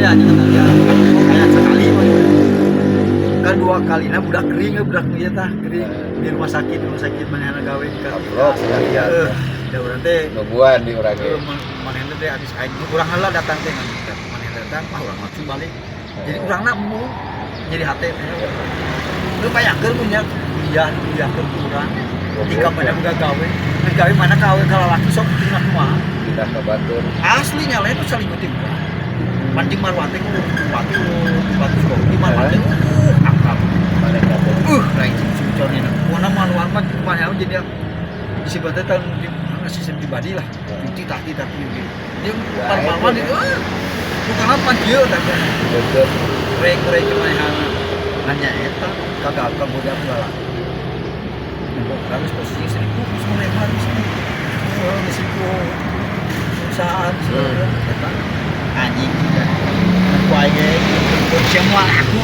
teh anjing kata kayak sekali mah. Kan dua kalina budak kering ya, budak ieu tah kering di rumah sakit manehna gawe di Amplop sekalian. Heeh. Da urang teh Nungguan di urang ge. Manehna teh habis aing urang heula datang teh, manehna datang, ah, urang langsung balik. Jadi urangna embung jadi hate teh. Lu bayangkeun mun nya kuliah, kuliahkeun ku urang jika mana boga gawe. Geus gawe mana gawe ka lalaki sok tinggal kumaha. Pindah ke batur. Asli nyalain tuh saling ngutip urang. Mancing marwate ku bupati, bupati Sukabumi marwate akrab. Manehna teh. Lain si Uconina. Pokoknya manual mah mana jadi disebutnya tahun di sistem pribadi lah. Titah titah gitu. Dia parmawan itu, bukan apa dia tapi Deket. Rek rek manehna. Hanya eta kagak kagoda lah. Nembok urang geus posisi 1000 geus melempar geus. Oh, geus 1000 perusahaan eta anjing. Ku aing ge semua aku.